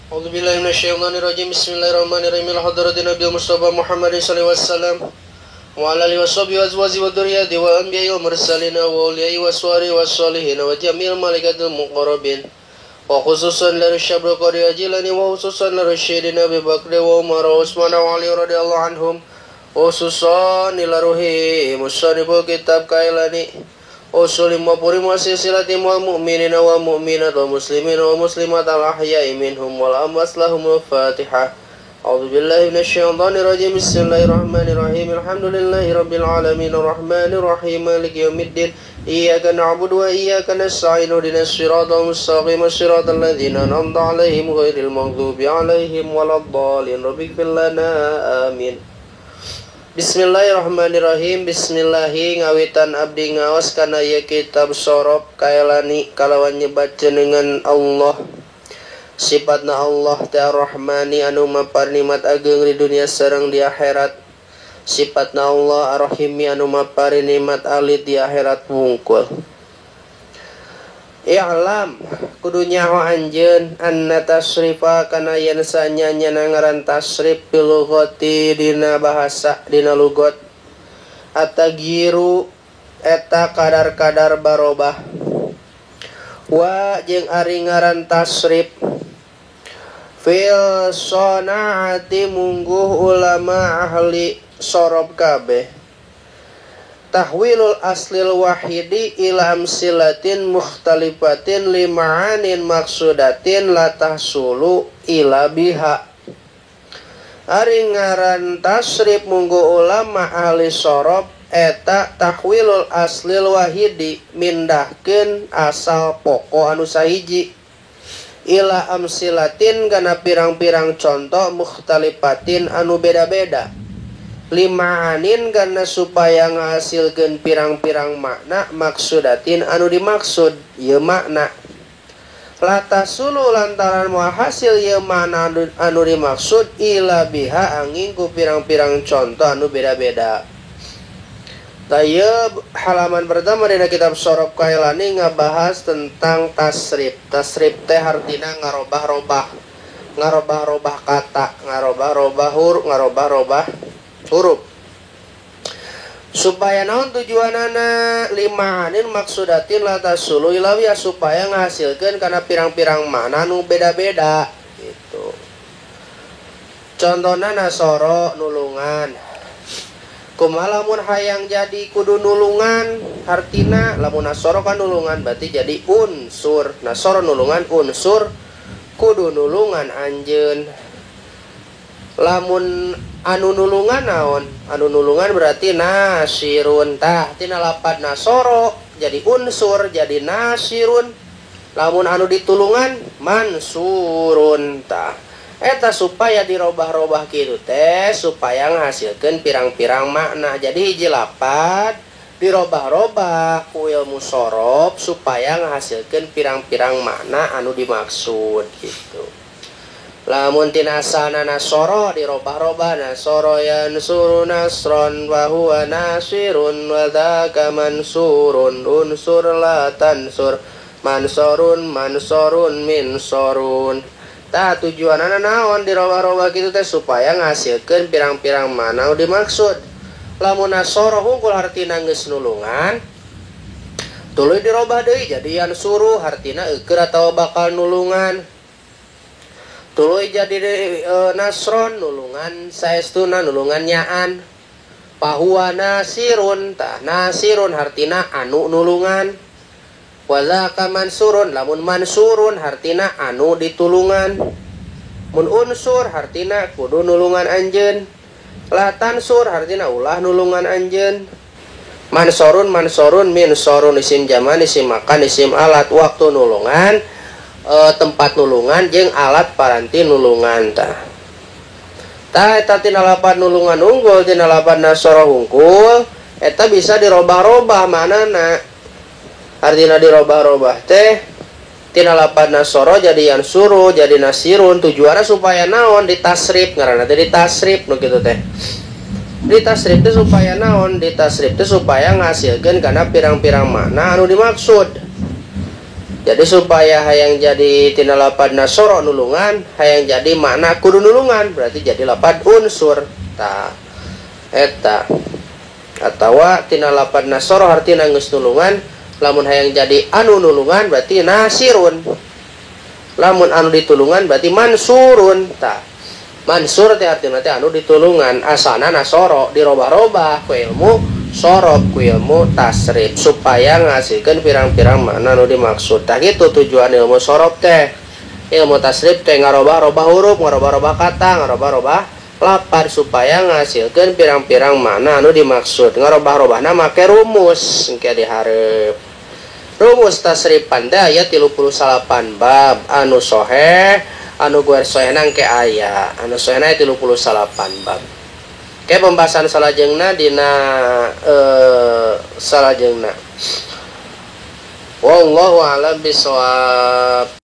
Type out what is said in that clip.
A'udzu billahi minasyaitonir rajim. Bismillahirrahmanirrahim. Hadratin Nabi Mustafa Muhammad sallallahu alaihi wasallam wa ala alihi washabihi wa azwajihi wa dzurriyyatihi wa anbiya'i wal mursalin wa awliya'i waswari wassalihin wa jami'il malaikatil muqarrabin wa khususan li Syabr Qadir Jilani wa khususan li Sayyidina Abi Bakr wa Umar wa Utsman wa Ali radhiyallahu anhum wa khususan ila ruhi musanniful kitab Kailani usul mapuri silsilati wal mu'minina wal mu'minat wal muslimina wal muslimat al ahya'i minhum wal amwat lahumul Fatihah. A'udzu billahi minasyaitonir rajim. Bismillahirrahmanirrahim. Alhamdulillahi rabbil alamin arrahmanir rahim maliki yaumiddin. Iyyaka na'budu wa iyyaka nasta'in. Ihdinas siratal mustaqim siratal ladzina an'amta 'alaihim ghairil maghdubi 'alaihim waladdallin. Rabbighfir lana amin. Bismillahirrahmanirrahim. Bismillahi ngawitan abdi ngaos kana ieu kitab Sorof Kailani kalawan nyebat jenengan Allah. Sifatna Allah teh Ar-Rahmani anu mapar nikmat ageung di dunia sareng di akhirat. Sifatna Allah Ar-Rahimi anu mapari nikmat alit di akhirat wungkul. I'lam kudu nyaho anjeun anna tasrifa kana yen sanyanya ngaran tasrif bil lughati dina bahasa dina lugot atagiru eta kadar-kadar barobah wa jeung ari ngaran tasrif fil sonaati mungguh ulama ahli sorob kabeh tahwilul aslil wahidi ila amsilatin mukhtalifatin lima'anin maksudatin la tahsulu ila biha. Ari ngaran tasrif munggu ulama ahli sorob eta tahwilul aslil wahidi mindahkeun asal pokok anu sahiji ila amsilatin kana pirang-pirang contoh mukhtalifatin anu beda-beda limaanin karena supaya ngahasilkeun pirang-pirang makna maksudatin anu dimaksud ieu makna latasulu lantaran moal hasil ieu makna anu dimaksud ila biha angin ku pirang-pirang contoh anu beda-beda. Tayeb halaman pertama dina kitab Sorof Kailani ngabahas tentang tasrif. Tasrif teh hartina ngarobah-robah, ngarobah-robah kata, ngarobah-robah huruf, ngarobah-robah huruf. Supaya naon tujuanana limaanin maksudatin la tasulu ilawiyah supaya ngahasilkeun kana pirang-pirang makna nu beda-beda gitu. Contohna nasoro nulungan. Kumaha lamun hayang jadi kudu nulungan hartina lamun nasoro kan nulungan berarti jadi unsur. Nasoro nulungan unsur kudu nulungan anjeun. Lamun anu nulungan naon? Anu nulungan berarti nasirun. Tah tina lapad nasoro jadi unsur jadi nasirun. Lamun anu ditulungan mansurun. Tah eta supaya dirobah-robah kitu teh supaya ngahasilkeun pirang-pirang makna. Jadi hiji lapad dirobah-robah ku ilmu sorof supaya ngahasilkeun pirang-pirang makna anu dimaksud gitu. Lamun tina asalna nasoro dirobah-robah nasoro yansuru nasron wa huwa nasirun wa dzaka mansurun unsur la tansur mansorun mansorun minsorun. Tah tujuanana naon dirobah-robah kitu teh supaya ngahasilkeun pirang-pirang mana dimaksud. Lamun nasoro hungkul hartina geus nulungan tuluy dirobah deui jadi yansuru hartina eukeun atawa bakal nulungan. Tuluy jadi nasron nulungan saestuna nulungan nyaan. Pahuwa nasirun tah nasirun hartina anu nulungan. Wazaka mansurun lamun mansurun hartina anu ditulungan. Mun unsur hartina kudu nulungan anjeun. La tansur hartina ulah nulungan anjeun. Mansorun mansorun minsorun isim jaman isim makan isim alat waktu nulungan tempat nulungan jeung alat paranti nulungan tah. Tah eta tina lapan nulungan unggul tina lapan nasoro hungkul eta bisa dirobah-robah manana. Artina dirobah-robah teh tina lapan nasoro jadi yansuru jadi nasirun tujuanna supaya naon ditasrif ngaranna teh ditasrif nu kitu teh. Ditasrif teh supaya naon ditasrif teh supaya ngahasilkeun kana pirang-pirang makna anu dimaksud. Jadi supaya hayang jadi tina lapad nasoro nulungan, hayang jadi makna kudu nulungan, berarti jadi lapad unsur. Tah eta. Atawa tina lapad nasoro artina geus nulungan, lamun hayang jadi anu nulungan berarti nasirun. Lamun anu ditulungan berarti mansurun. Tah mansur teh artina teh anu ditulungan, asana nasoro dirobah-robah ku ilmu sorob, ku ilmu tasrif supaya ngasilkeun pirang-pirang makna anu dimaksud. Tah kitu tujuan ilmu sorob teh. Ilmu tasrif teh ngarobah-robah huruf, ngarobah-robah kata, ngarobah-robah lapar supaya ngasilkeun pirang-pirang makna anu dimaksud. Ngarobah-robahna make rumus engke dihareup. Rumus tasrifan teh aya 38 bab anu soheh, anu guer sohehna engke aya, anu sohehna 38 bab. Oke, pembahasan salajengna dina salajengna. Wallahu a'lam bishawab.